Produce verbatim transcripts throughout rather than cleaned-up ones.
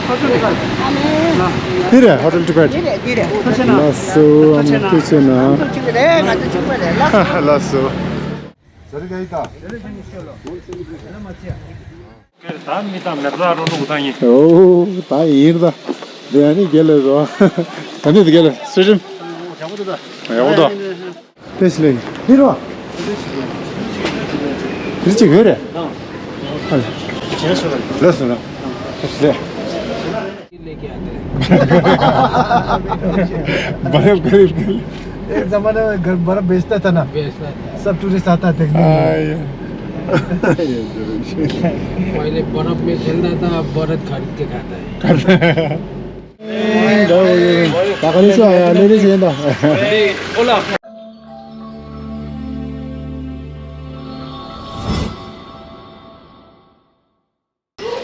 འདི་རེད། ཧོ་ཊེལ་ཊི་བེཊ། འདི་རེད། འདི་རེད། ལགས་སོ། ཨ་མ་ཐུགས་རྗེ་ཆེ་གནང་། ལགས་སོ། ད་མི་དང་མེད་ས་རོ་ནུ་གུ་ད་ཡིན། ཨོ། ད་ཡིན་ད། འདི་ཨ་ནི་རྒྱལ་ལ་རོ། ད་ནི་རྒྱལ་ལ་སུ་རིམ། ཡག་པོ་འདུག། ཏེ་སི་ལེ་ཧི་རོ། དེ་ཅིག་ཡོད་རེད། ཨ་ལེ། ལགས་སོ་ལགས། ལགས་སོ་ལགས། बर्फ गरीब के लिए। एक जमाने में घर बर्फ बेचता था ना। बेचता था। सब टूरिस्ट आता देखने के लिए। हाँ, ये। पहले बर्फ में खेलता था, अब बर्फ खरीद के खाता है।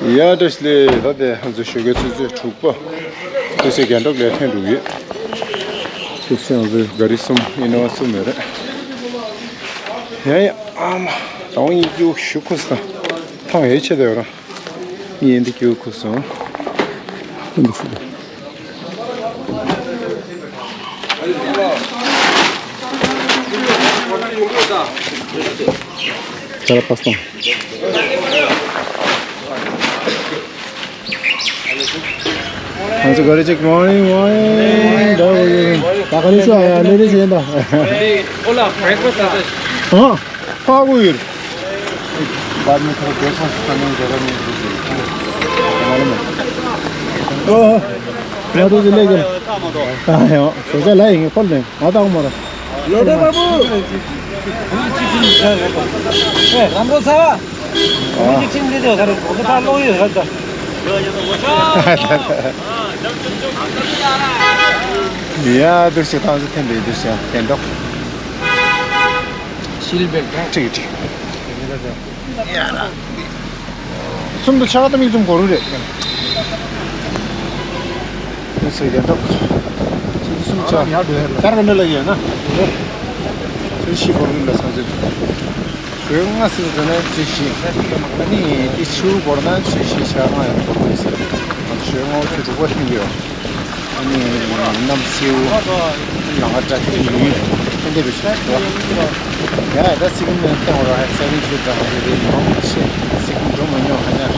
ཡ། བཀྲ་ཤིས་བདེ་ལེགས། ད་ལྟ་ང་ཚོ་ཞོགས་ཀའི་ཆུ་ཚོད་དྲུག་པ། ཁོ་ཚོས་རྒྱན་ཊོག་ལ་ཐོན་འགྲོ་གི་ཡོད། ཁོ་ཚོས་ང་ཚོའི་ག་རི་གསུམ། ཨི་ནོ་ཝ་གསུམ་ཡོད་རེད། ཡ་ཡ། ཨ་མ། ད་འོང་ཡིན་རྒྱུ་ཞུ་ཁུ་སང་། ཐང་ཡོད་ཆེད་དུ་ཡོད་ར། ཡིན་འདི་རྒྱུ་ཁུ་སང་། ཨིན་འདི་ཕུ། ཁྱེད་རང་པ་སྟོང་། ང་ཚོ་ག་རེ་ཅིག། མོར་ནིང་། མོར་ནིང་། ད་ག་རེ་ཤོག་ཡ། ལེ་ལེ་བྱས་ད། ཨ། ཧ་གོ་ཡོད། बाद में थोड़ा ब्रेकफास्ट करने की जगह नहीं मिलती। ཨོ། ང་ཚོ་ལེ་གི། ཨ་ཡོ། ཞོགས་ཇ་ལ་ཡིན་ཁོལ་ནས་ང་དང་མོ་ར། लोटो बाबू। ए, राम्रो छ? अँ। एकछिन लिँदै हो, साह्रै भोको पार्लो उयो हो त। या, दृश्य त अझ थेन्दै दृश्य, थेन्डो। सिल बेल्ट, हँ? ठिक, ठिक। या, र। सुन्दर छ त मिक्सम गरौँ रे। यसो हेर त। सुन्दर छ। चार घन्टा लाग्यो, होइन? सुन्दर सी गरौँ न, सन्चै। ཞོགས་ལྔ་ཟིན་ཙམ་ན་ཚོས་གཞི། ཨ་ནི་དེ་ཕྱི་རུ་བོར་ན་ཚོས་གཞི་ཆ་ལྔ་ཡང་བོར་དགོས་ཟེར། ང་ཚོ་ཞོགས་ལྔ་ཚོས་དྲུག་པ་ཐོན་གྱི་ཡོད། ཨ་ནི་གནམ་སེའུ་ལང་ཀ་བཀྲ་ཤིས་ཡུལ་ཐོན་བསྡད་པའི་ཆེད་དུ། ཡ་ད་ཚིག་ངན་བཏང་བ་ར་ཧེ་ས་ཡིན་ཚོས་དང་ཧེ་རེ་མང་ཆེ་ཚིག་འགྲོ་མ་མྱོང་ཧ་ཉར།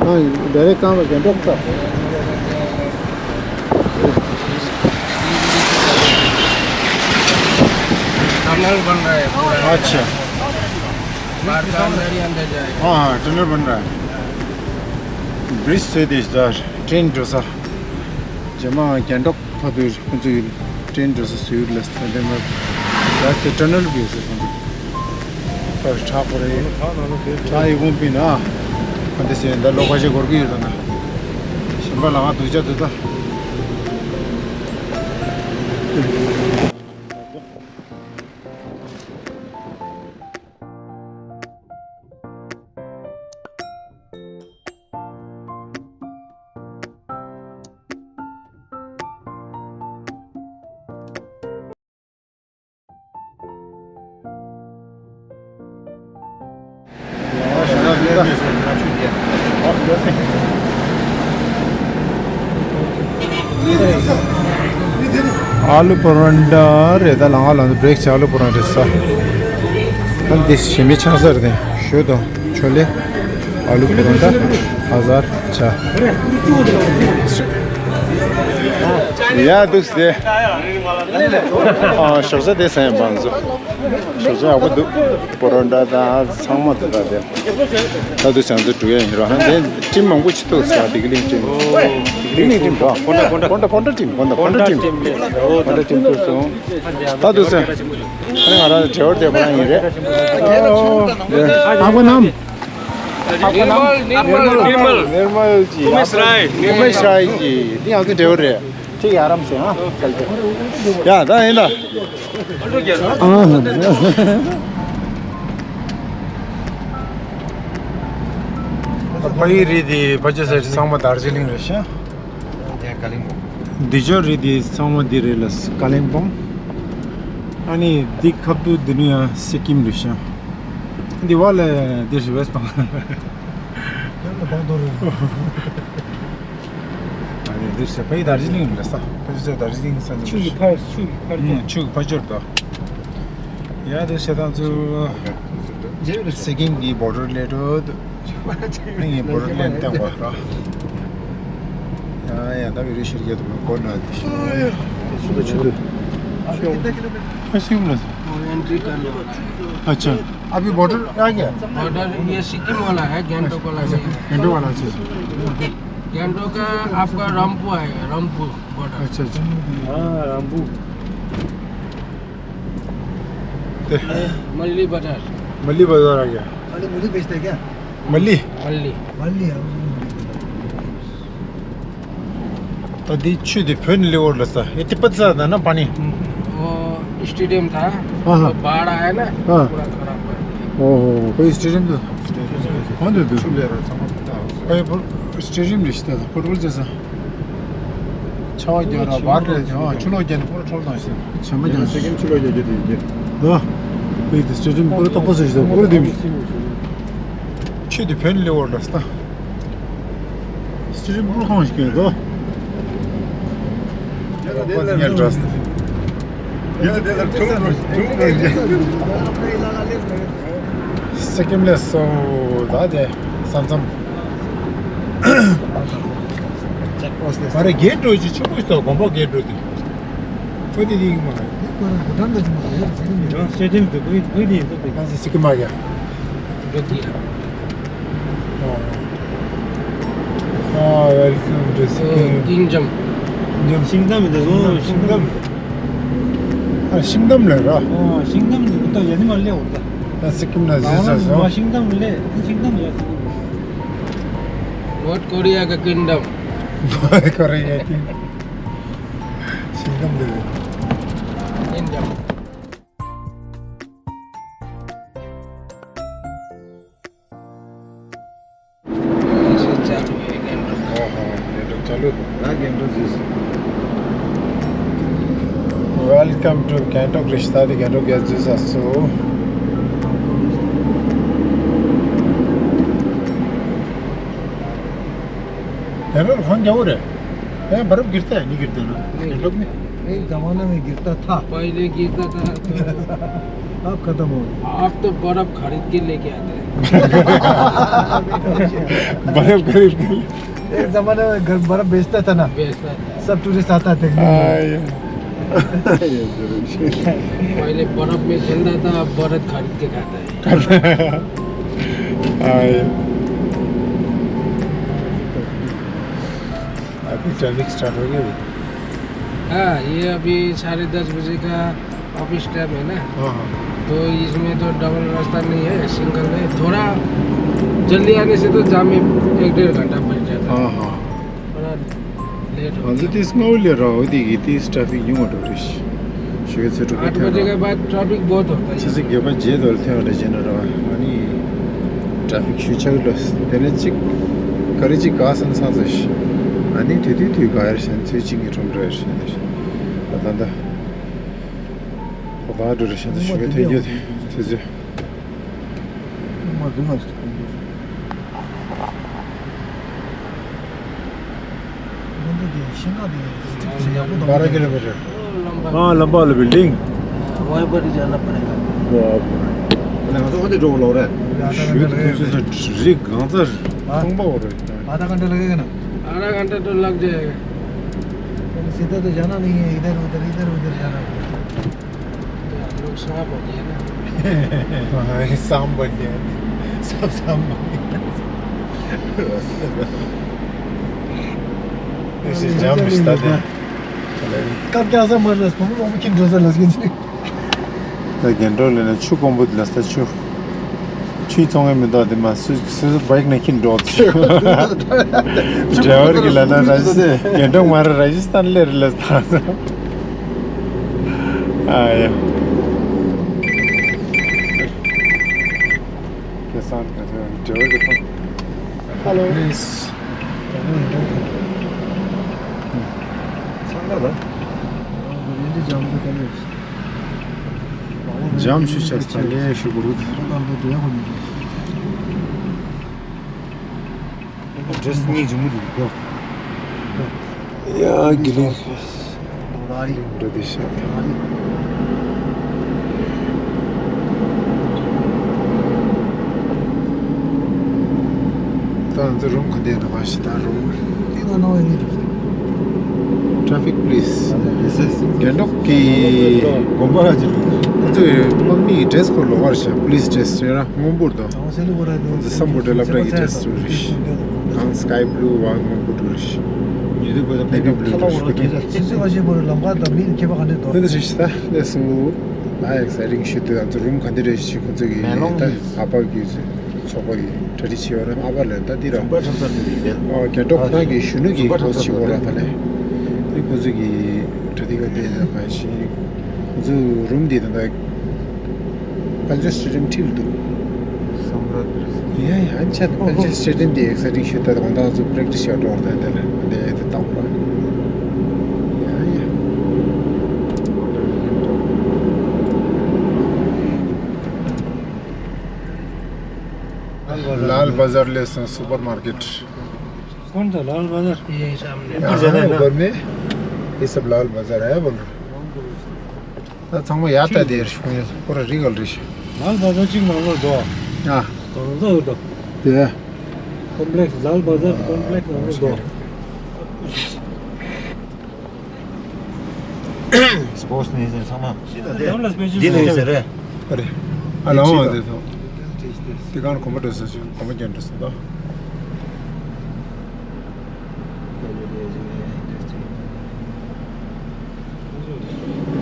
हाँ, डायरेक्ट कहाँ पर गैंगटॉक का? टनल बन रहा है पूरा। अच्छा। बाढ़ का अंदर ही अंदर जाएगा। हाँ, हाँ, टनल बन रहा है। ब्रिज से देश दार, ट्रेन जो सा। जमा गैंगटॉक ཕར་ཚུར་ཁོ་ཚོས་ཊེན་འགྲོ་ས་ཟུར་ལ་ས་འདྲ་མ་ད་ཚེ་ཊ་ནལ་བརྒྱུད་ཟེར་ཁོ་ཚོས་ཕར་ཁྲག་པོ་རེད། ཁྲག་ཡི་གོང་སྤིན་ན་ཁོ་འདི་ཟེར་ད་ལོ་ཁ་ཤས་འགོར་གི་ཡོད་ད་ན། གཞན་པ་ལ་ང་སྡུག་ཅག་འདུག་ད། ཨ་ལུ་པ་རོན་ཊ་རེད། ད་ལང་ཨ་ལང་བྲེག་ཆ་ཨ་ལུ་པ་རོན་ཊ་ས། ད་འདི་ཞི་མི་ཆང་ས་རེད། ཞོ་དང་ཆོ་ལེ། ཨ་ལུ་པ་རོན་ཊ་ཧ་ཟར་ཆ། ཡ་འདུག་སེ། ཨ་ཞོགས་ཇ་དེ་སེམས་བང་ཚོ། ཞོགས་ཇ་ཡག་པོ་འདུག་པ་རོན་ཊ་དང་ཚང་མ་དེ་དག་དེ། ད་དུ་བྱང་ཚོ་འགྲོ་ཡ་ཡིན་རོ། ཧ་དེ་ཊིམ་མང་པོ་ཅིག་འདུག་ས། ལྡི་ག་ལིང་ཊིམ། ལྡི་ག་ལིང་ཊིམ་རོ། ཀོན་ཌ་ཀོན་ཌ་ཀོན་ཌ་ཀོན་ཌ་ཊིམ། ཀོན་ཌ་ཀོན་ཌ་ཊིམ། ཀོན་ཌ་ཊིམ་འདུག་སོང་། ད་དུ་ས། ཨ་ནི་ང་རང་ཌ་རའི་ཝར་དེ་ཁོ་རང་ཡིན་རེད། आपका नाम? निर्मल, निर्मल, निर्मल। निर्मल जी। उमेश राय। उमेश राय जी। འདི་ང་ཚོའི་ཌ་རའི་ཝར་རེད། ठीक है, आराम से, हाँ, चलते हैं। या, दा, यता। ཕ་ཡུལ་རི་དེ་ཕ་ཇོ་སའིཌ་ཚང་མ་དར་ཇི་ལིང་རེད་ཤག་འདི་ཇོ་རི་དེ་ཚང་མ་འདི་རེད་ལ་ཀ་ལིམ་པོང་། ཨ་ནི་འདི་ཁ་ཐུག་འདི་ནི་ཡང་སི་ཀིམ་རེད་ཤག་འདི་བ་ལ་འདི་རེད་ཝེ་སི་བང་། ཡང་ན་བང་དོ་རེད། ཨ་ནི་འདི་ཟེར་ཕ་ཡི་དར་ཇི་ལིང་ལ་ས། ཕ་ཇོ་སའིཌ་དར་ཇི་ལིང་ས་འདི་ཆུ་ཡི་ཕར་ཆུ་ཡི་ཕར་ཨུ། ཆུ་གི་ཕ་ཇོར་དོ། ཡ་འདི་ཟེར་དང་ཚུ། སི་ཀིམ་གི་བོ་ཌར་ལས་འགྲོ་འདུག་ཨ་ནི་བོ་ཌར་ལེན་བཏང་བ་ར། ཡ་ཡ་ད་བི་རི་ཤིར་རྒྱ་དུ་མ་གོ་ན་དེ། ཆུ་དུ་ཆུ་དུ། ཨ་སི་ཀིམ་ལ་ས། एंट्री करने वाला है। अच्छा। अभी बॉर्डर आ गया? बॉर्डर ये सिक्किम वाला है, गैंगटोक वाला नहीं है। गैंगटोक वाला, अच्छा। गैंगटोक का आपका रम्फू आएगा, रम्फू बॉर्डर। अच्छा, अच्छा। हाँ, रम्फू। ते- मल्ली बाजार। मल्ली बाजार आ गया। खाली मूली बेचते हैं क्या? मल्ली? मल्ली। मल्ली, हम लोग मूली बेचते हैं। ད་འདི་ཆུ་དེ་བོད་ནས་སླེབས་ཡོད་ལ་ས། ཨེ་དེ་པ་ཙ་ད་ན་པ་ནི། वो स्टेडियम था, हाँ, हाँ। तो बाढ़ आया ना, हाँ। पूरा खराब कर दिया। ओहो, कोई स्टेडियम तो। कौन दे दो? भाई, पर स्टेडियम रिश्ता था, फुटबॉल जैसा। छावा क्या रहा, बाढ़ रहे थे, हाँ, चुनाव क्या नहीं, पूरा ठोल था इसने। क्षमा जान। लेकिन चुनाव क्या क्या दे दे। दो। कोई स्टेडियम पूरा तो पोजीशन था, पूरा दिन। ཆུ་དེ་བོད་ནས་སླེབས་ཡོད་ལ་ས། སྤྱིར་འབུར་ཁང་ཞིག་ཡོད་དོ། ཡ་ལ་དེ་ལ་ཉལ་འགྲོ། ཡ་ལ་དེ་ལ་ཐུང་འགྲོ་ཐུང་འགྲོ་རྒྱ། སི་ཀིམ་ལས་སོ་ད་དེ་ས་མཚམས། ཨ་རེ་གེ་འགྲོ་ཅི་ཆུ་བོ་ཞིག་དོ་དགོན་པ་གེ་འགྲོ་དེ། ཁོ་དེ་དེ་ཡིན་མ་རེད། ཁོ་རང་བྷུ་ཊན་ལ་ཅི་མ་རེད་ཟེར་གི་མེད། ཡང་སེ་ཏིང་དུ་ཁོ་ཁོ་དེ་ཡིན་ས་དེ། ཁ་སི་སི་ཀི་མ་ག་རེད་དེ། ཨོ། ཨ། Welcome to Sikkim. ཀིང་ཇམ། ཀིང་ཇམ། ཤིང་ཏམ་མི་འདུག་ཤིང་ཏམ། ཨ། ཤིང་ཏམ་ལ་ར། ཨོ། ཤིང་ཏམ་འདི་ད་ཡ་ནི་མ་ལེ་འོ་ད། ད་སི་ཀིམ་ན་ཟི་ས་སོ། ཤིང་ཏམ་ལེ། ཤིང་ཏམ་ཡ། North Korea का किंगडम। North Korea का किंगडम। ཤིང་ཏམ་འདི་རེད། ཀིང་ཇམ། ཨོ་ཧོ། གེང་ཊོག་ཅ་ལུ། ད་གེང་ཊོག་ཟིས། Welcome to Gangtok རེད་ཤག་ད་དེ་གེང་ཊོག་ག་ཟིས་ས་སོ། གེང་ཊོག་ལ་ཁང་རྒྱ་བོ་རེད། ཨེ། बर्फ गिरता है, नहीं गिरता ना? नहीं। गैंगटॉक में? एक जमाना में गिरता था। पहले गिरता था तो अब खत्म हो गया। अब तो बर्फ खरीद के लेके आते हैं। बर्फ खरीद के। एक जमाना में घर बर्फ बेचता था ना। बेचता था। सब टूरिस्ट आता देखने के लिए। हाँ, ये। पहले बर्फ में खेलता था, अब बर्फ खरीद के खाता है। खाता है। हाँ, ये। अभी ट्रैफिक स्टार्ट हो गया अभी। हाँ, ये अभी साढ़े दस बजे का ऑफिस टाइम है ना। हाँ, हाँ। तो इसमें तो डबल रास्ता नहीं है, सिंगल है। थोड़ा जल्दी आने से तो जाम में एक डेढ़ घंटा बच जाता है। हाँ, हाँ। थोड़ा लेट हो गया। ང་ཚོ་དེ་སྔ་བོ་ལས་ར་འོ་དེ་གི་དེ་ཊྲ་ཕིག་ཉུང་བ་འགྲོ་རེད། ཞོགས་ཚེ་དྲུག་པའི་आठ बजे के बाद ट्रैफिक बहुत होता है। ཆུ་ཚོད་བརྒྱད་པ་རྗེས་དོར་ཐེངས་རེ་བྱས་ན་ར་ཨ་ནི་ཊྲ་ཕིག་ཤུགས་ཆག་ལོས། དེ་ནས་གཅིག་ག་རེ་གཅིག་ག་སན་ཚང་ཚེ་ཨ་ནི་དུས་དུས་དུས་ག་ཡར་ཞན་ཚོད་གཅིག་ངེས་ཁྲོམ་འགྲོ་ཡར་ཞན་རེད། ད་ད་ད་ད་འགྲོ་རེ་ཞན་ཚེ་ཞུ་གི་ཐེངས་རྒྱུ་དེ་ཚོད། बारह किलोमीटर। हाँ, लंबा वाला बिल्डिंग। वहीं पर ही जाना पड़ेगा। बाप रे। ང་ཚོ་ཨ་འདི་འགྲོ་ལོ་རེད། ཤུལ་དུ་ཁོ་ཚོ་རི་གང་ཚ་རུང་པ་བོ་རེད། आधा घंटा लगेगा ना? आधा घंटा तो लग जाएगा। सीधा तो जाना नहीं है, इधर उधर, इधर उधर जाना है। तो हम लोग सांप हो गया ना। हाँ, सांप बन गया। सब सांप बन गया। ऐसे जाम रिश्ता थे। कब क्या सा मर रहा है, हम लोग किन रोज़ा लग गए। ད་གེང་ཊོག་ལ་ན་ཆུ་དཀོན་པོ་དེ་ལ་ས་ཆུ། ཆུའི་ཚོང་གི་མི་འདུག་དེ་མ་སུ་སུ་སུ་བའིག་ནས་ཁྱིན་འགྲོ་ཚུལ། ཌ་རའི་ཝར་གྱིས་ལབ་ན་ར་ཇི་སི་རྒྱན་འབྲོག་མ་རེད། ར་ཇི་སི་ཐན་སླེབས་རེད་ལབ་ད། ཨ་ཡ། ཁེ་སང་ཌ་རའི་ཝར་གྱིས་ཧེ་ལོ། འཇམ་ཞུ་ཆ་ས་ལེ་ཞུ་གུ་རུ། ཌེ་སི་ཊི་ནེ་ཤན་མུ་འདུག་གོ། ཡ་གི་ལིང་། འགྲོ་དེ་ཤ། ད་ང་ཚོ་རུམ་ག་འདྲ་འདུག་ག་ཞིག་ད་རུམ། ཊེ་ཕིག་པུ་ལི་སི། རྒྱན་འབྲོག་གི་དགོན་པ་ར་ཅིག་ཁོ་ཚོས་དམག་མིའི་ཌེ་རེ་སི་ཁོ་ལོགས་ཀར་བྱས། པུ་ལི་སི་ཌེ་རེ་སི་ཟེར་ན་སྔོན་པོ་འདུག་ཁོ་ཚོ་སམ་བྷོ་ཊལ་སློབ་གྲྭ་གི་ཌེ་རེ་སི་རེད། གང་སི་ཀའི་བྷུ་ལུ་བ་སྔོན་པོ་འདུག་རེད། ནེ་བི་བྷུ་འདུག་རེད། ཁོ་ཚོ་ཨ་ཤེ་བོ་རེད། ལམ་ཁ་དང་མི་ཁྱད་པར་ག་འདྲ་འདུག་ཁོ་ཚོ་རེད་ཤི་ད་ལས་སུ། ང་ཨེག་སའི་ཊིང་ཞིག་འདུག་ང་ཚོ་རུམ་ག་འདྲ་རེད་ཤི། ཁོ་ཚོ་གི་ད་ཨ་ཕ་གི་ཚོགས་པ་ཡི་གྲ་སྒྲིག་བྱས་པ་རེད། ཨ་ཕ་ལ་ད་འདི་ར། ཨ་རྒྱན་འབྲོག་ཁོ་རང་གི་གཞོན་ནུ་གི་ཧོ་སི་ཊི་བྱེད་དགོས་ར་ད་ལས། འདི་ཁོ་ཚོ་གི་གྲ་སྒྲིག་ག་དེ་ཡང་ག་ཞིག་ཁོ་ཚོ་རུམ་འདི་ད་ད་ཀལ་ཅར་སི་ཊེ་ཌི་ཡམ་འཁྲིས་ལ་འདུག་ཡ་ཡ་ཨ་ཆ་ད་ཀལ་ཅར་སི་ཊེ་ཌི་ཡམ་འདི་ཨེག་སའི་ཊིང་ཞིག་ད་ད་གང་ད་ང་ཚོ་པེ་རེག་ཊི་སི་བྱ་འགྲོ་བ་ད་ད་ལས་འདི་ཡ་དེ་བཏང་བ། ཡ་ཡ། लाल बाजार ले स-, सुपरमार्केट। कौन था लाल बाजार? ये सामने। यहाँ ऊपर में ये सब लाल बाजार है बोल रहे। ཚང་མ་ཡར་ལྟ་དེར་ཤོང་ཡོད། ཁོ་ར་རི་ག་རི་ཤི། लाल बाजार ཅིག་ནང་ལོགས་འགྲོ། ཨ། གང་ཟག་ཡོད་དོ། དེ། ཀོམ་པི་ལེགས་སི། लाल बाजार ཀོམ་པི་ལེགས་སི་ནང་ལོགས་འགྲོ། སི་པོར་ཊི་ནི་ཡིན་ཚང་མ། འདི་ནས་ཟེར་རེད། ཨ་རེད། ཨ་ལའང་བ་དེ་ཚོ། དེ་གང་གོམ་པ་འགྲོ་ས་ཞིག་གོམ་པ་རྒྱབ་འགྲོ་ས་དང་།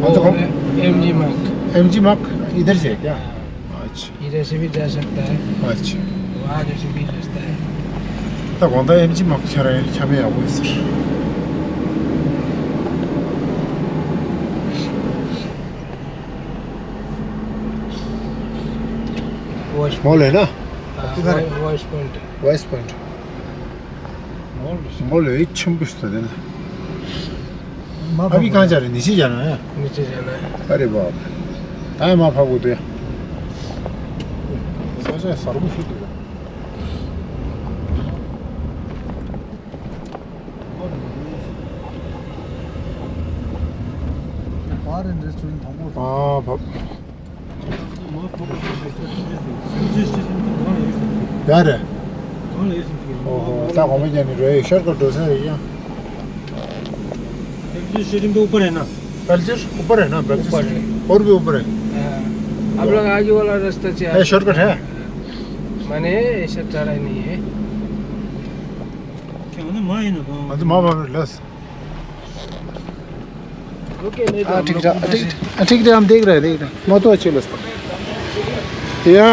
हाँ, तो हम एमजी मार्ग। एमजी मार्ग इधर से है क्या? अच्छा। इधर से भी जा सकता है। अच्छा। वहाँ जैसे भी रास्ता है। ད་དགོང་དག་ཨེམ་ཆི་མ་ཁྱེར་ཡ་ཁྱམས་ཡག་པོ་ཡོད་ཟེར། वॉश मॉल है ना? हाँ, वॉश पॉइंट है। Wash point. मॉल है, ཆེན་པོ་ཞིག་འདུག་དེ་ན། अभी कहाँ जा रहे हैं? नीचे जाना है? नीचे जाना है। अरे बाप रे। ད་མར་འཕགས་དགོས་འདུག་ཡ། ས་ཆ་གསར་པ་ཞིག་འདུག་ཨ་བབ། ཡ་རེད། ཨོ་ཧོ། ད་གོང་མ་ཉན་ནི་རེད། ཤར་ཁ་འགྲོ་ས་རེད་ཡ། कल्चर ऊपर है ना? कल्चर ऊपर है ना? कल्चर ऊपर है। और भी ऊपर है। हाँ। आप लोग आगे वाला रास्ता से ए, शॉर्टकट है? मैंने ऐसा चढ़ा नहीं है। क्या होना, माँ ही ना, हाँ। हाँ, तो माँ बाप लस। रुके, नहीं तो हाँ, हम ठीक लोग ठाक, ठीक, ठीक ठाक, हम देख रहे हैं, देख रहे हैं। मैं तो अच्छे लसता। या,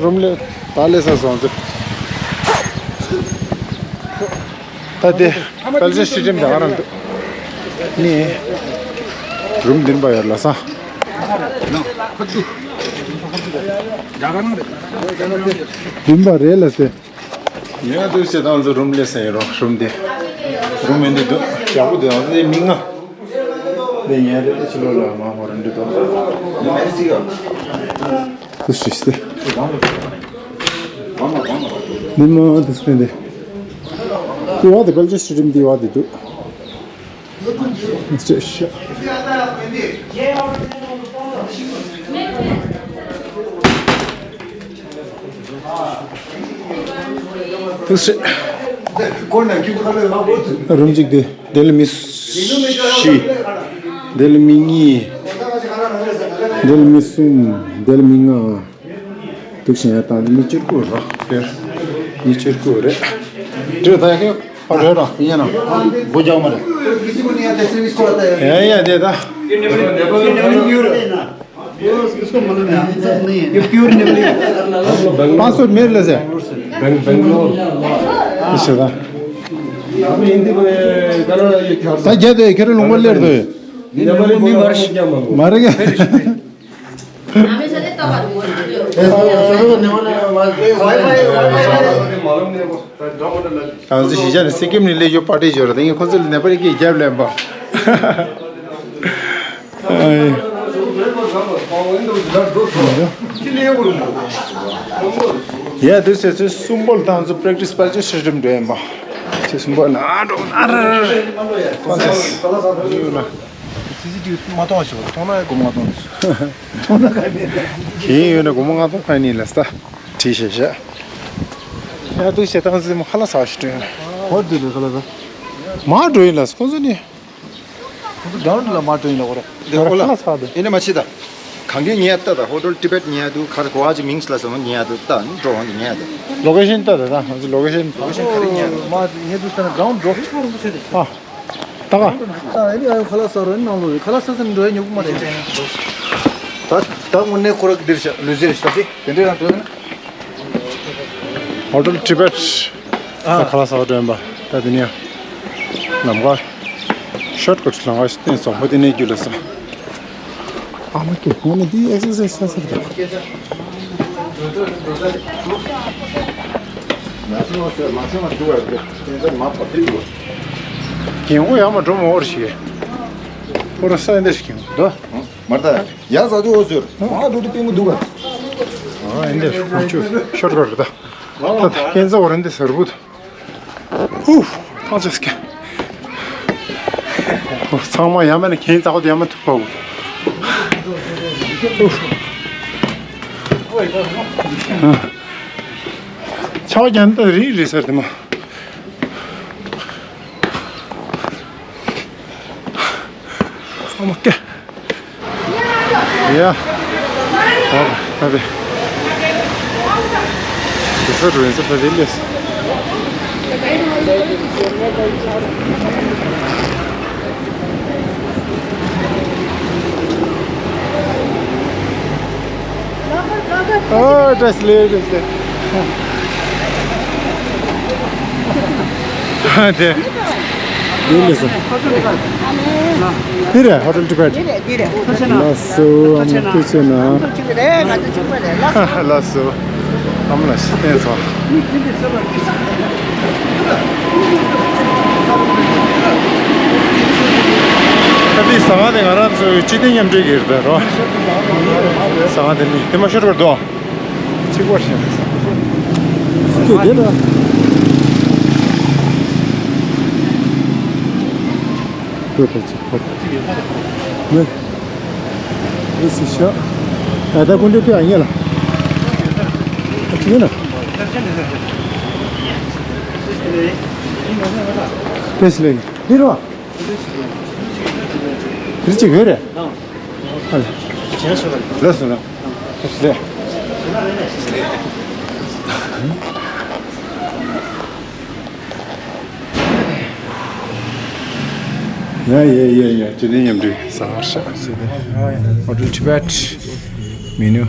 रुम ले, ताले सा सो। ད་དེ་ཀལ་ཅར་སི་ཊེ་ཌི་ཡམ་དེ་ག་རང་འདུག་ནི་རུམ་འདིར་འབའ་ཡོད་ལ་ས། འདིར་འབའ་རེད་ལ་སེ། ཡང་དུས་ཚོད་དང་ཚོ་རུམ་ལས་སེ་ཡོད་རོགས་རུམ་འདི། རུམ་འདི་འདུག་ཡག་པོ་འདུག་ཨང་ཚོ་མི་ང་། འདི་ཉལ་རེ་ཕྱི་ལོགས་ལ་མ་ཧོ་ར་འདི་འདུག་དུས་ཚོད་སེ། འདི་མ་དུས་ཚོད་འདི། དེ་བ་དེ་ཀལ་ཅར་སི་ཊེ་ཌི་ཡམ་དེ་བ་དེ་འདུག་རུམ་གཅིག་དེ། དེ་ལ་མི་བཞི། དེ་ལ་མི་གཉིས། དེ་ལ་མི་གསུམ། དེ་ལ་མི་ལྔ། འདུག་བཞིན་ཡ་དང་མི་བཅུ་དགུ་ར། དེར་མི་བཅུ་དགུ་རེད། འདྲེ་ད་ཡ་ཁེ་ཨ་རེད་ར་ཡིན་ན། སྒོ་རྒྱག་མ་རེད། ཡ་ཡ་དེ་ད། ये प्योर नहीं है। पाँच सौ मेरे ले से। बेंग-, बेंगलोर। इससे था। आप हिंदी में गाना ये क्या? ता क्या दे, क्या लोग बोल ले रहे? ये हमारे बोल रहे हैं, क्या मालूम? मारेगा। ང་ཚོ་གཞིས་ཆགས་ནས་སི་ཀིམ་ནས་སླེབས་ཡོད་པ་ཏི་ཇོ་ར་དེ་ངས་ཁོ་ཚོ་ལ་ནེ་པ་ལི་སྐད་རྒྱབ་ལེན་པ། ཡ་དུས་ཚོད་ཚོད་གསུམ་པོ་ལ་ད་ང་ཚོ་པྲེག་ཊི་སི་པར་ཅི་སི་ཊེམ་འགྲོ་ཡིན་པ། ཚེ་གསུམ་པོ་ན་འགྲོ་ཨ་ར་ར་ར། ཚེ་སི་ཊི་ཝི་མ་མཐོང་བ་ཞིག་མཐོང་ན་སྒོར་མོ་ལྔ་སྟོང་ཞིག་མཐོང་ན་ཁ་ནས། གཞན་ཡོད་ན་སྒོར་མོ་ལྔ་སྟོང་ཁ་ནས་ལ་ས་བྲིས་བཞག་བཞག་ཡ་དུས་བྱེད་སྟངས་ཟིན་མོ་ཁ་ལག་ཟ་བ་ཞིག་སྤྲོད་ཡོད་ན། ཧོར་དུ་ལས་ཁ་ལག་ཟ། མ་འགྲོ་ཡིན་ལ་ཁོང་ཚོ་ནི། ཁོང་ཚོ་གྲོན་ལ་མ་འགྲོ་ཡིན་ལ་ཁོ་ར། འདི་ཨོ་ལ། ཁ་ལག་ཟ་དུ། ཨེ་ནི་མ་ཕྱི་ད། གང་གའི་ཉེ་ཡ་ལྟ་ད་ཧོ་ཊེལ་ཊི་བེཊ་ཉེ་ཡ་དུ་ཁར་གོ་ཨ་ཅི་མིང་སི་ལ་སོང་ཉེ་ཡ་དུ་ལྟ་ནི་འགྲོ་འོང་གི་ཉེ་ཡ་དུ། ལོ་ཀེ་ཤན་ལྟ་ད་ད་ང་ཚོ་ལོ་ཀེ་ཤན། ལོ་ཀེ་ཤན་ག་རེ་ཉེ་ཡ་དུ། མ་ཉེ་དུ་ས་ན་གྲོན་འགྲོ། ཨ། ད་ག་ད་ཨ་ནི་ཨ་ཡོ་ཁ་ལག་ཟ་རོ་ནང་ལོ་ཁ་ལག་ཟ་ས་ནི་འགྲོ་ཡ་ཉོ་གི་མ་རེད། ད་ད་དངོས་གནས་ཁོ་ར་འདིར་ཤ་ལུས་རྩལ་ཤ་ཚི་དེ་འདྲས་རང་འགྲོ་ཡ་ན། ཧོ་ཊེལ་ཊི་བེཊ། ད་ཁ་ལག་ཟ་བ་འགྲོ་ཡིན་པ་ད་དེ་ནས་ལམ་ཁ་ཤོར་ཀཊ་ལམ་ཁ་བསྟན་སོང་བ་དེ་ནས་རྒྱུ་ལ་ས། ཨ་མ་ཀེ་ཧོ་ནི་དེ་ཨེག་སར་སའི་སའི་ས་ས་རེད། རྒན་འོ་ཡ་མ་འགྲོ་མ་འོར་ཞིག་འོ་ར་ས་ཡ་འདི་ཞིག་གིན་འདུག་མར་ད་ཡ་ཟ་དུ་འོ་ཟེར་མ་འགྲོ་དུ་པིང་མོ་འདུག་ག་ཨ་ཡིན་འདི་ཤོར་ཀཊ་ཤོར་ཀཊ་རེད་ད། ད་ད་ཁྱེད་ཚོ་འོ་ར་འདི་ཟེར་བུ། ཧུ། ཐང་ཆད་སྐད། ཧུ། ཚང་མ་ཡ་མ་ནི་གན་ཙག་དེ་ཡ་མ་ཐུག་པའོ། ཧུ། ཆ་བ་རྒྱན་ད་རི་རི་ཟེར་དེ་མ། ཚང་མ་སྐད། ཡ། ཨོ། ད་དེ། དེ་ཚོ་རུ་ཡིན་ས་ད་དེ་ལས། ཨོ། བཀྲ་ཤིས་བདེ་ལེགས། བཀྲ་ཤིས་བདེ་ལེགས། ཨ་དེ། འདི་ལས་སོ། འདི་རེད་ཧོ་ཊེལ་ཊི་བེཊ། འདི་རེད་འདི་རེད། ལགས་སོ་ཨ་མ་ཐུགས་རྗེ་ཆེ་གནང་། ང་ཚོ་གཅིག་རེད་ང་ཚོ་གཅིག་པ་རེད་ལགས་སོ། ལགས་སོ། ཨ་མ་ལགས་ཤིག་བསྟན་སོང་། ད་འདི་ཟ་ཁང་དེ་ང་རང་ཚོའི་སྤྱི་བདེ་མཉམ་འབྲེལ་གྱི་རེད་རོ། ཟ་ཁང་དེ་ནི་དེ་མ་ཤོར་བར་དོ། གཅིག་པར་བཞག་སྐྱོད་དེ་ལ། སྐྱོད་པ་གཅིག་པར། ནི། ཨེ་སི་ཤ། ཨ་ད་ཀུན་དེ་ཕི་ཨ་ཉེ་ལ། ཨ་ཅི་ཡིན་ན། ཏེས་ལེ། འདི་རོ། དེར་ཅིག་ཡོད་རེད། ཨ་ལ། ལགས་སོ་ལགས། ལགས། ཡ་ཡ་ཡ་ཡ་ཇི་ནས་མཉམ་འབྲེལ་ཟ་ཧར་ཤ་ཟེར་ཏེ། ཧོ་ཊེལ་ཊི་བེཊ་མེ་ནུ།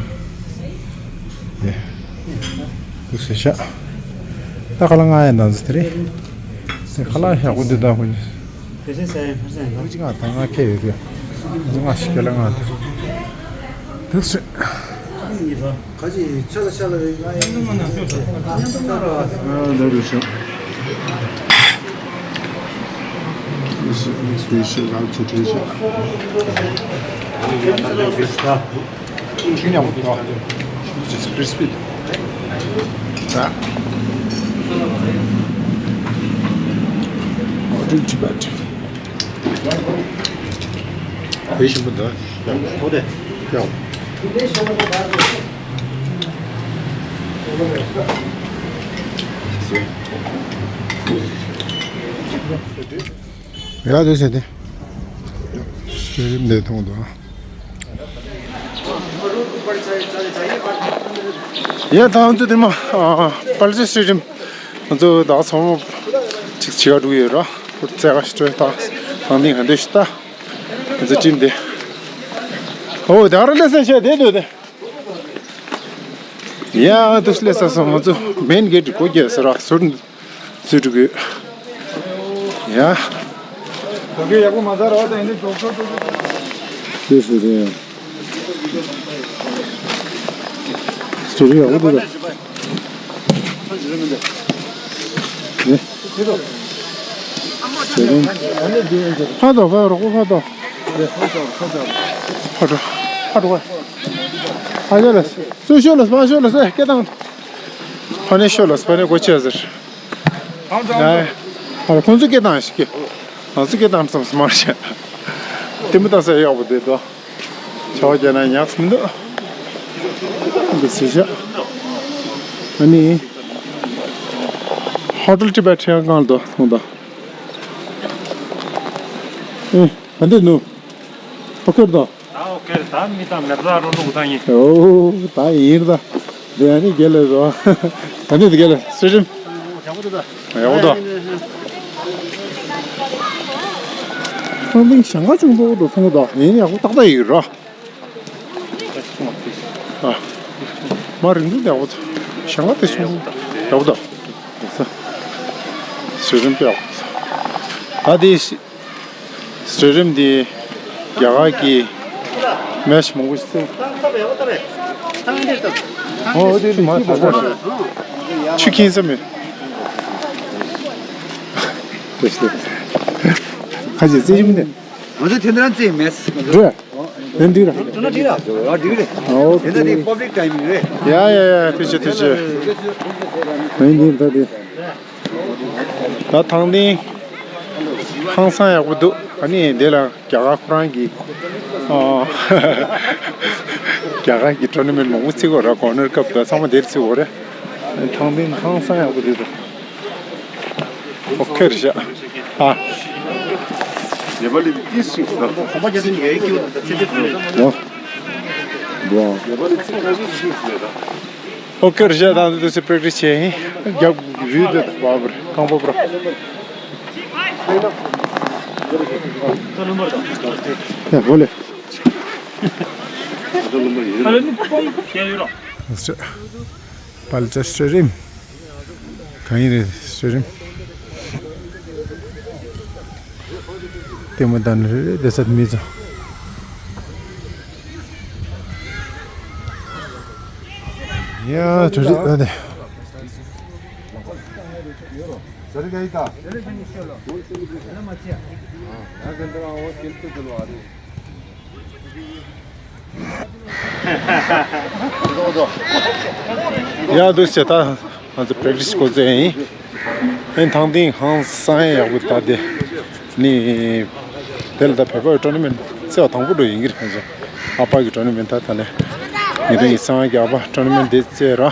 ཡ། འདུག་ཟེར་ཤག་ད་ཁ་ལག་ང་ཡ་འདང་ཟེར་དེ་རེད། ཟེར་ཁ་ལག་ཡག་པོ་འདུག་ད་ཁོ་གཉིས། བེ་སེ་ས་ཡ་ཧར་ས་ཡ་ལ། ཅི་ང་ད་ང་ཁེ་ཡོད་རེད། ང་ཞིག་ཁེ་ལ་ང་འདུག་ཟེར། ག་ཅི་ཆ་ལ་ཆ་ལ་རེད་ང་ཡ། ཨ་ལ་རུ་ཤོག་ཨིས་ཨིས་ཤི་ལ་ཆུ་ཁྲིན་ཤག་ཆུ་ཉམས་པོ་ཅིག་ཀྲིས་པི་ད། ཨོ་ཌེན་ཊི་བེཊ། བེ་ཞིམ་པོ་འདུག་ཡང་། ཨོ་དེ། ཡང་། ཡ་དེ་བྱས་ཏེ། སྐྱེ་རིམ་འདི་མཐོང་དང་། ཡ་ད་ང་ཚོ་དེ་མ་ཨ་པལ་ཅི་སི་ཊེ་ཌི་ཡམ་ང་ཚོ་ད་ཚང་མ་ཅིག་བྱེད་ག་འགྲོ་གི་ཡོད་ར། ཁོ་རྩེ་ག་ཞིག་སྤྲོད་ད་ནང་དེ་ག་འདྲ་ཞིག་ད་ང་ཚོ་ཊིམ་དེ། ཨོ་ད་ར་ལེ་ས་ཤ་དེ་དུ་དེ། ཡ་དུ་ལེ་ས་ས་ང་ཚོ་མེན་གེ་ཊི་སྒོ་རྒྱག་ས་ར་ཟུར་ཚུར་འགྲོ་གི། ཡ། ད་གི་ཡག་པོ་མ་ཟ་ར་བ་ད་ཡིན་དུ་ཅོག་ཅོག་ཅོག་ཅོག་དེ་སུ་རེད། སུ་རེད་ཡག་པོ་འདུག་ག་ཧ་དོ་ཧ་རོགས་ཧ་དོ། ཧ་དོ་ཧ་དོ་ཧ། ཧ་ཡོད་ལ། སུ་ཤོད་ལ་སྤང་ཤོད་ལ་སེ་སྐད་བཏང་། ཕ་ནས་ཤོད་ལ་སྤང་ནས་གོ་ཆེ་ཟེར། ཨ་ཁོང་ཚོ་སྐད་བཏང་ཞིག་གི། ང་ཚོ་སྐད་བཏང་བསམ་སུ་མར་བཤད། ལྟད་མོ་བཏང་ས་ཡག་པོ་འདུག་དོ། ཆར་པ་བརྒྱབ་ན་ཉག་མི་འདུག་འདི་ཟེར་བཞག་ཨ་ནི། ཧོ་ཊེལ་ཊི་བེཊ་ཧྲེང་ཀང་དོ་ཐོང་དོ། ཨེ་ག་འདི་ནུ། ཨོ་ཁེ་དོ། ད་ཨོ་ཁེ་ད་མི་དང་མེད་ས་རོ་ནུ་ད་ཡིན། ཨོ་ད་ཡིན་ད། འདི་ཨ་ནི་རྒྱལ་ལ་རོ། ད་ནི་རྒྱལ་ལ་སྲིད་རིམ། ཡག་པོ་འདུག་ཡག་པོ་འདུག་ཁང་པའི་ཞང་ཁ་ཆུང་པོ་འདུག་མཐོང་འདུག་ཡིན་ཡག་པོ་ཏག་ཏག་ཡོད་ར། ཨ། མ་རིང་འདུག་ཡག་པོ་འདུག་ཞང་ཁ་དེ་ཆུང་པོ་ཡག་པོ་འདུག་སྲིད་རིམ་དཔེ་ཡག་པོ་འདུག་ད་དེ། གྲལ་རིམ་འདི་རྒྱ་གར་གྱི་མེཆ་མང་པོ་ཞིག་སྲིད། ཨོ་དེ་མ་ཐག་ཐག་ཆུ་ཁྱིམ་ས་མེད། ཁ་ཅིག་རྩེ་གཞི་མི་འདུག་ང་ཚོ་དེ་འདྲ་རྩེ་མེད། འགྲོ། དེ་འདྲ་ར། དེ་འདྲ་ར། ཨོ་དེ་འདྲ་ནི་པབ་ལིག་ཊའིམ་ཡིན་རེད། ཡ་ཡ་ཡ་ཐུགས་རྗེ་ཆེ་ཐུགས་རྗེ་ཆེ། ཨ་ནི་ད་དེ། ད་ཐང་སྟེང་ཧང་སང་ཡག་པོ་འདུག་ཨ་ནི་དེ་ལ་རྒྱ་གར་ཁོ་རང་གི་ཨ། རྒྱ་གར་གྱི་ཊོར་ན་མེན་ཊི་མང་པོ་རྩེ་གི་ཡོད་རེད། གོ་ནར་ཀབ་དང་ཚང་མ་དེར་རྩེ་གི་ཡོད་རེད། ཐང་སྟེང་ཧང་སང་ཡག་པོ་འདུག་ཨོ་ཁེ་རེད་ཤག་ཨ། ནེ་པ་ལི་ཏི་སིག་ད། ཨོ། ཨོ་ཁེ་རེད་ཤག་ད་དུས་སུ་པེག་ཊི་སི་བྱས་ཡིན། རྒྱབ་རུས་དེ་བ་བར་རྐང་པ་བར། ཡ་ཧོ་ལེ། པལ་ཅ་སི་ཊེ་ཌི་ཡམ། གང་ཡིན་རེད་སི་ཊེ་ཌི་ཡམ། ལྟད་མོ་ལྟ་ནི་རེད་རེད་དེ་ས་མི་ཚོ། ཡ་གྲ་སྒྲིག་ཨ་ནི། ཡ་འདུག་སེ་ད་ང་ཚོ་པེག་ཊི་སི་འགོ་བཙུགས་ཡིན། ཨེ་ཐང་སྟེང་ཧང་སང་ཡག་པོ་ད་དེ་ནི་དེ་ལ་ད་བོད་པའི་ཊོར་ན་མེན་ཊི་རྩེ་བ་དང་པོ་འགྲོ་ཡིན་གྱི་རེད། ཨ་ཕ་གི་ཊོར་ན་མེན་ཊི་ད་ད་ལས་ངེད་རང་གི་གསང་བ་གི་ཨ་ཕ་ཊོར་ན་མེན་ཊི་དེ་རྩེ་ར།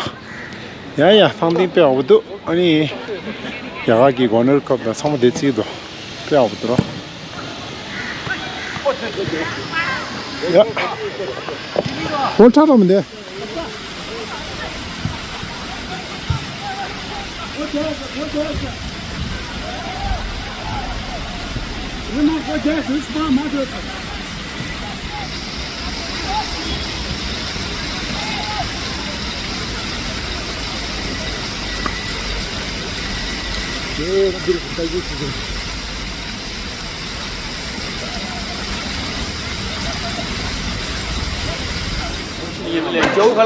ཡ་ཡ་ཐང་སྟེང་དཔེ་ཡག་པོ་འདུག་ཨ་ནི་རྒྱ་གར་གྱི་གོ་ནར་ཀབ་དང་ཚང་མ་དེ་རྩེ་འདུག་དཔེ་ཡག་པོ་འདུག་ར། ཡ། ཧོལ་ཁྲག་རོ་མི་འདི།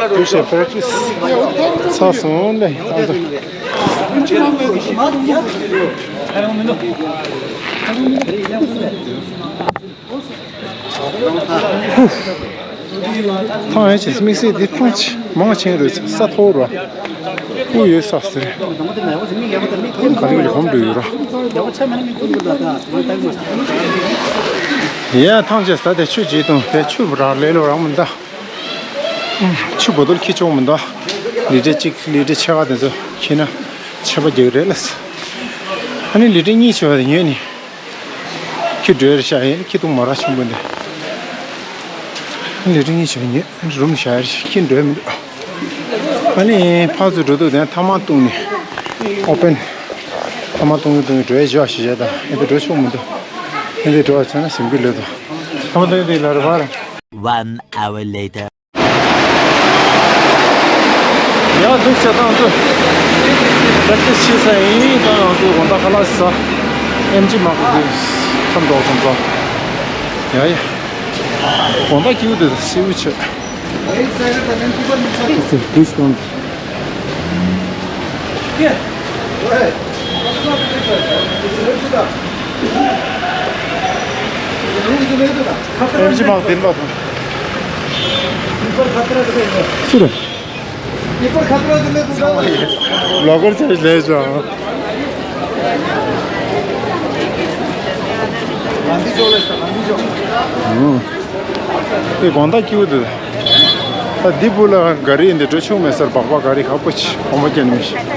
དུས་ཆེན་པེ་ར་ཊི་སི་ཚར་སོང་ལེ། ད་ལྟ། ཐང་ཡང་ཆེ་དམིགས་བསལ་འདི་ཐང་ཆེ་མང་ཆེན་རེད། ས་མཐོ་རུ་སྤུ་ཡོད་ས་ཟེར། ག་ལེར་ཧོམ་འགྲོ་ཡོད་ར། ཡ་ཐང་ཆེ་ས་དེ་ཆུ་ཇི་དང་དེ་ཆུ་ར་ལེ་ལོ་རང་མི་འདའ། ཆུ་བོ་དོལ་ཁྱི་ཆོག་མི་འདའ། ལི་ཏྲེ་གཅིག་ལི་ཏྲེ་ཆེ་བ་དེ་ཚོ་ཁྱི་ན་ཆེ་བ་རྒྱག་རེད་ལ། ཨ་ནི་ལི་ཏྲེ་གཉིས་ཆེ་བ་དེ་ཉོས་ནི། ཁྱི་འགྲོས་རེ་བཞག་ཡིན། ཁྱི་ཐུང་མ་རག་ཆེན་པོ་འདི། ལི་ཏྲེ་གཉིས་ཆེ་ཉོས་རུམ་བཞག་ཡར་ཁྱི་འགྲོས་མི་འདུག་ཨ་ནི་ཕར་ཚུར་འགྲོ་དུས་དེ་ཐ་མག་བཏུང་ནས་ཨོ་པན་ཐ་མག་བཏུང་གི་བཏུང་གི་འགྲོ་ཡ་བཞག་ཞེས་བྱས་དང་ཨེ་འདི་འགྲོ་ཆོག་མི་འདུག་ཨེ་འདི་འགྲོ་བ་ཚོ་ན་ཟིན་གི་ལོས་དང་ཐ་མག་བཏུང་གི་དེ་ལ་རེ་བ་རེད། One hour later. ཡ་འདུག་བྱ་དང་འདུག་པྲེག་ཊི་སི་བྱེད་ས་ཡིན་དང་ཡང་འདུག་དགོང་དག་ཁ་ལག་ཟ། ཨེམ་ཆི་མ་གི་འདུག་ཁམས་འགྲོ་སོང་ཙང་། ཡ་ཡ། དགོང་དག་སྐྱིད་པོ་འདུག་སེའུ་ཆོས། This one. ཨེམ་ཆི་མ་གི་བདེན་པ་དང་། སུ་རེད། ལོ་ཀར་ཆ་ལས་བྱུང་། ཨེ་དགོང་དག་སྐྱིད་པོ་འདུག་ད་འདི་བུ་ལ་ག་རེ་འདི་འགྲོ་ཆོག་མེད་སར་སྦག་སྦག་ག་རེ་ཁག་པོ་ཆེ་གོང་མ་ཀྱན་མི་ཤེས།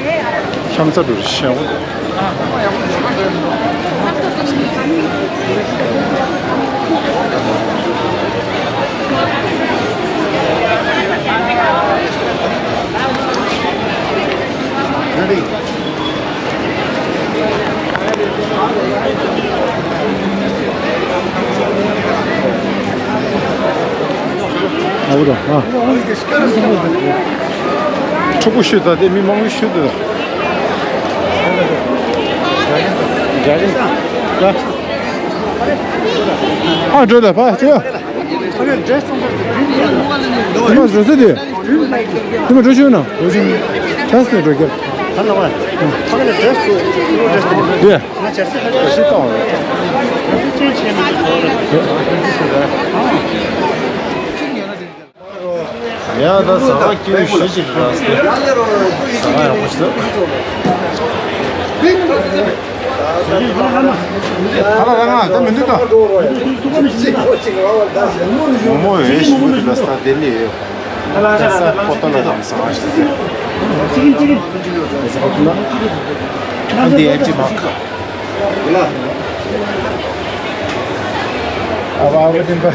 ཤམ་ཚ་འགྲོ་ཤེས་འོ། Ready? ཨ་བུ་དང་ཨ། ཕྲུ་གུ་ཤོད་ད་དེ་མི་མང་པོ་ཤོད་དེ། ཨ་འགྲོ་ད་ཕ་ཅོ། དེ་མ་བཟོ་ཚེ་དེ། དེ་མ་འགྲོ་ཆོག་ན་འགྲོ་ཆོག་ཆ་སེ་འགྲོ་རྒྱབ། ད་ལ་བ། ད་ག་ལ་འགྲོ་ཆོག་འགྲོ་ཆོག་དེ། ང་ཆ་སེ་ཁ་ཤས་བཏང་བ་རེད། ཡ་ད་ཟ་བ་སྐྱིད་པོ་ཞེ་ཅིག་རེད་ཟེར། ཟ་བ་ཡག་པོ་ཞིག་འདུག་ཨ་ལ་ར་ང་ད་མི་འདུག་ད། མོ་མོ་ཡོད་ཞིག་འདུག་ད་ས་དེ་ལི་ཡོད། ད་ས་པོ་ཏོ་ལ་རང་ཟ་བ་ཞིག་འདུག་ཨ་འདི་ཨེ་ཅི་མ་ཁ། ཨ་བ་ཨ་བ་དེ་འདྲ།